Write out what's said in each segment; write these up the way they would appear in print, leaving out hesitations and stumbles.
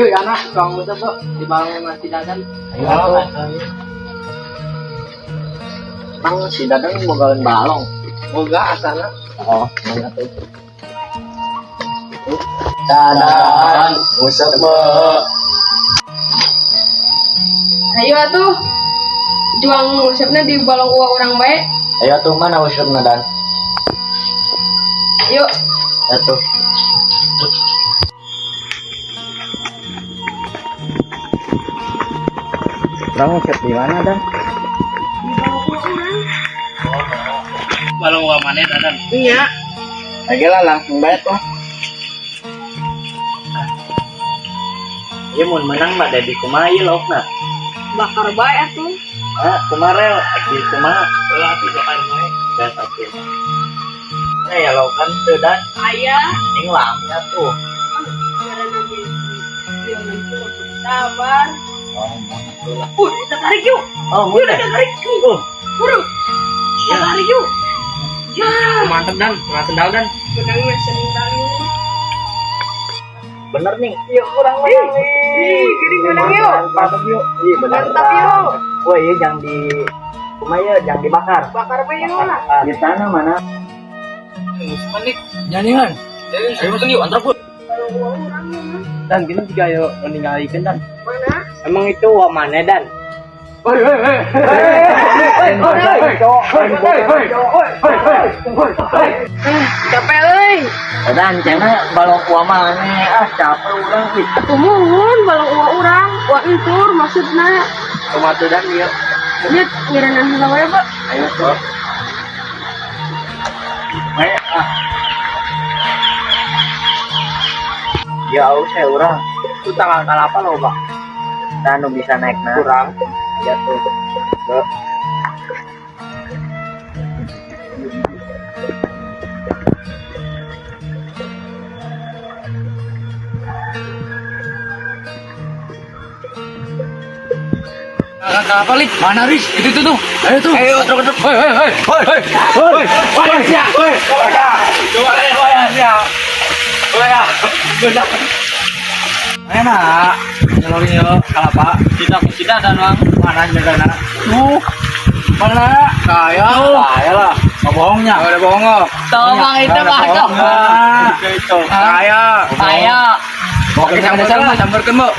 Yuk, ya anak, tukang ngusap tuh di balong nasi dadan. Ayo atuh. Emang si Dadan mau gawean balong? Boga asana. Oh, mana tuh? Dadan, ngusap be. Ayo atuh. Juang ngusapna di balong uang orang bae. Ayo tuh mana usupna Dan? Yuk. Atuh. Orang ngusap di mana Dan? Di balong uang orang. Balong uang mana dadan? Iya. Lagi lah langsung bayar tuh. Iya mun menang mah dari kumaha ieu laukna. Bakar bae atuh. Ah, kumarel, di kumaha? Lah, bakar bae. Gas atuh. Nah, ya laukan teu Dan. Aya. Ning lami atuh. Karena nanti dia nanti sabar. Oh, mau atuh lah. Kita tarik yuk. Oh, mun Kita tarik. Buru. Kita tarik yuk. Ya. Mantep dan, pernah sendal dan. Menangnya sendal yuk. Bener nih. Iya, kurang menang nih. Ih, jadi menang yuk. Mantap yuk. Iya, bener. Mantap yuk. Wah, iya jangan di kumaha ya, jangan dibakar. Bakar bae yuk lah. Di sana mana? Panik. Janingan. Ayo masuk yuk, antar pun. Balong uang orang ya, mah. Dan gini juga yuk meninggalkan dan. Mana? Emang itu uang mana dan? Hoi hoi hoi. Hoi hoi hoi. Hoi hoi hoi. Capek euy. Dan cenah balong kuah mana? Ah, capek urang ih. Atuh muhun balong uang urang, uang entur maksudna. Kumaha tuh Dan ieu? Nyet ngiranan heula we, Pak. Ayo tuh. Ayo ah. Ya aus saya urang. Itu tanggal kalapa loh, Pak. Nah, nu bisa naik nah. Kurang. Ya tuh. Tuh. Tanggal kalapa, Lik. Mana, Riz? Itu tuh. Ayo tuh. Ayo, truk truk. Hoi hoi hoi. Hoi hoi. Hoi. Hoi. Ya. Hoi. Coba deh, hoi ya. Hoi ya. Benar. Enak. Nyelorin yo kalapa. Tidak, tidak dan Bang. Mana jagana? Tuh. Mana? Kaya. Kaya lah. Nggak bohongnya. Nggak ada bohong kok. Tuh, Bang, itu, Bang. Itu. Kaya. Kaya. Oke, sama sama sambarkeun, Bu.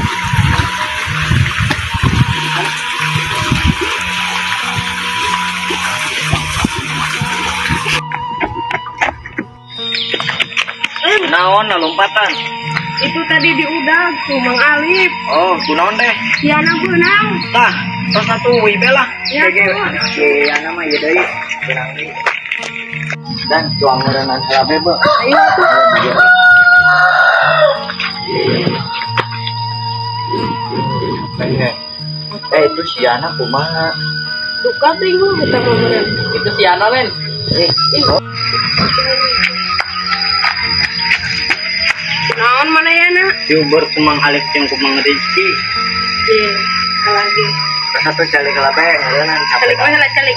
Naon lompatan? Itu tadi di udag tuh Mang Alif. Oh, kunaon deh? Siana beunang. Tah, tos satu wibe lah. Ya, Gege. tuh. Si Yana mah ieu deui. Beunang deui. Dan cuang meureunnan heula be, Be. Ayo tuh. Eh, itu si Yana kumaha? Duka bingung kita mah meureun. Itu si Ana, Len. Eh, Naon mana ya, Nak? Diuber kumang Alif jeung kumang Rizky. Iya, lagi. Tos satu calik heula be, meureunnan Calik capek. we heula calik.